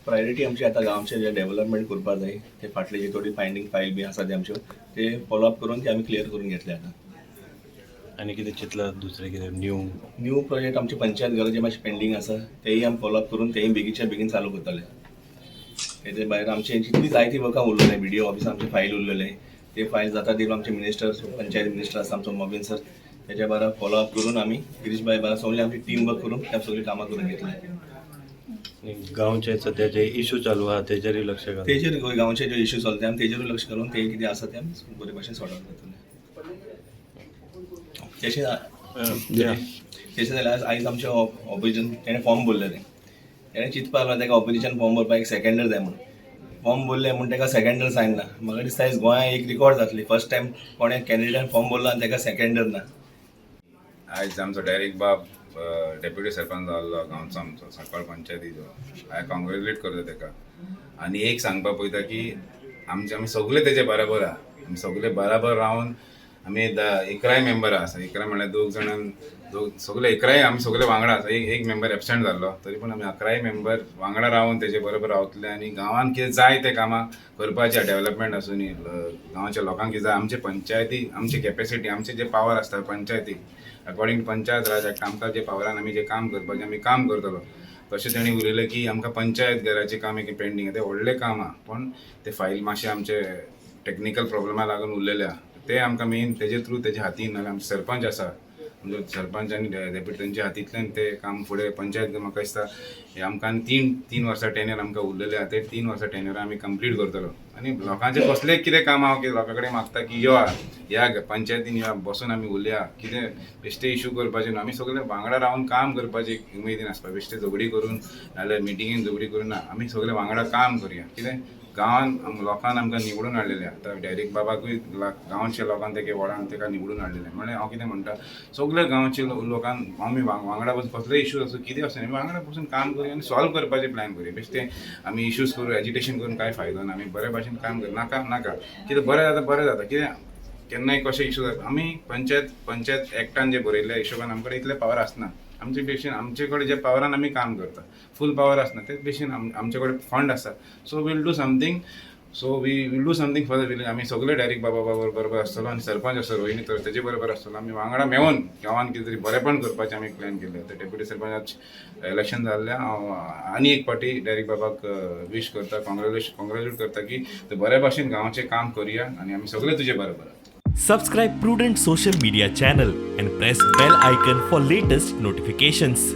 Priority आमची आतां गांवचे जे डेव्हलपमेंट करपा जाय, ते फाटले जे थोडी फायंडींग फायल बी आसा ते आमच्यो, ते फॉलोअप करून ते आमी क्लियर करून घेतले आतां. आनी कितें चिंतलां दुसरें कितें न्यू? न्यू प्रोजेक्ट, आमचे पंचायत घर जे मातशें पेंडींग आसा, तेय आमी फॉलोअप करून तेय बेगीनच्या बेगीन चालू करतले. तेजे भायर आमचे जितली जायती वर्कां उरलेले, बीडीओ ऑफिसान आमचे फायल उरलेले, ते फायल जाता तितून आमचे मिनिस्टर, पंचायत मिनिस्टर आसा आमचो मोबीन सर, तेच्या बारा फॉलोअप करून आमी गिरीश भाई बारा सगळी आमची टीम वर्क करून ते सगळी कामां करून घेतले. आनी गांवचे सध्या जे इशू चालू आहा तेजेरूय लक्ष घाल. तेजेर, गांवचे जे इश्यू चलता आमी तेजेरूय लक्ष घालून ते कितें आसा ते आमी बरे भाशेन सॉर्ट आउट करतले. तशें तशें जाल्यार आयज आमच्या ऑपोजिशन तेणें फॉर्म भरलेलें. तेणें चिंतपाक लागलो ताका ऑपोजिशन फॉर्म भरपाक एक सेकंडर जाय म्हूण. फॉर्म भरलें म्हूण ताका सेकंडर सायन ना. म्हाका दिसता आयज गोंयांत एक रिकॉर्ड जातली, फर्स्ट टायम कोणें कॅन्डिडेटान फॉर्म भरलो आनी ताका सेकंडर ना. आयज आमचो डेरिक बाब डेप्युटी सरपंच जाल्लो गांवचो आमचो, सांकवाळ पंचायतीचो. हांवें कॉंग्रेच्युलेट करता तेका आनी एक सांगपा पळयता की आमचे आमी सगळे तेजे बराबर आहा. आमी सगळे बराबर रावन आमी 11 मेंबर आसा. 11 म्हणल्यार दोग जाणां दोग, सगळे 11 आमी सगळे वांगडा आसा. एक एक मेंबर एबसेंट जाल्लो, तरी पूण आमी 11 मेंबर वांगडा रावन तेजे बरोबर रावतले आनी गांवांत कितें जाय तें कामां करपाचें, डेव्हलपमेंट आसूनी, गांवच्या लोकांक कितें जाय, आमचे पंचायती, आमची कॅपेसिटी, आमचे जे पावर आसता पंचायती, अकॉर्डिंग टू पंचायत राज एक्ट, आमकां जे पावरान आमी जे काम करपाचें आमी काम करतलो. तशें तेणी उलयलें की आमकां पंचायत घराचें काम एक पेंडींग आहा, तें व्हडलें काम आहा, पूण ते फायल मातशें आमचे टेक्निकल प्रॉब्लमा लागून उरलेले आहा. ते आमकां मेन तेजे थ्रू तेजे हातीन, नाल्यार आमचे सरपंच आसा, आमचो सरपंच आनी डेप्युटी, तेंच्या हातींतल्यान ते काम फुडें पंचायत. म्हाका दिसता हे आमकां आनी 3 3 वर्सां टेन्यर आमकां उरलेले आहा. ते 3 वर्सां टेन्यर आमी कंप्लीट करतलो आनी लोकांचें कसलें कितें काम आहा की लोकां कडेन मागता की यो ह्या पंचायतीन यो, बसून आमी उलया. कितें बेश्टे इशू करपाचें न्हू. आमी सगळे वांगडा रावन काम करपाचें उमेदीन आसपा. बेश्टे झगडी करून नाल्यार मिटिंगेन झगडी करून ना. आमी सगळे वांगडा काम करुया. कितें गांवान लोकान आमकां निवडून हाडलेले. आतां डेरिक बाबाकूय गांवच्या लोकान तेगे वॉर्डान तेका निवडून हाडलेले. म्हणल्यार हांव कितें म्हणटा, सगळे गांवचे लोकांक आमी वांगडा बसून कसलेय इशू आसूं, कितें आसूं, आमी वांगडा बसून काम करुया आनी सॉल्व करपाचें प्लॅन करुया. बेश्टें आमी इश्यूज करून, एजिटेशन करून कांय फायदो ना. आमी बरे भाशेन काम करूं. नाका नाका, कितें बरें जाता, बरें जाता. कितें केन्नाय कशें इशू जाता, आमी पंचायत एक्टान जे बरयल्ल्या हिशोबान आमकडे इतले पावर आसना. आमचे भशेन आमचे कडेन जे पावरान आमी काम करता, फूल पावर आसना. तेच भशेन आमचे कडेन फंड आसा, so we'll do something, so we will do something for the village. आमी सगळे डायरेक्ट बाबा बरोबर आसतलो आनी सरपंच आसा रोहिणी तर तेजे बरोबर आसतलो. आमी वांगडा मेळून गांवान कितें तरी बरेपण करपाचें आमी प्लॅन केल्लें. आतां डेप्युटी सरपंच इलेक्शन जाल्लें. हांव आनी एक फावटी डायरेक्ट बाबाक विश करता, कॉंग्रेच्युलेट करता की ते बरे भाशेन गांवाचें काम करुया आनी आमी सगळे तुजे बरोबर आसा. Subscribe Prudent Social Media channel and press bell icon for latest notifications.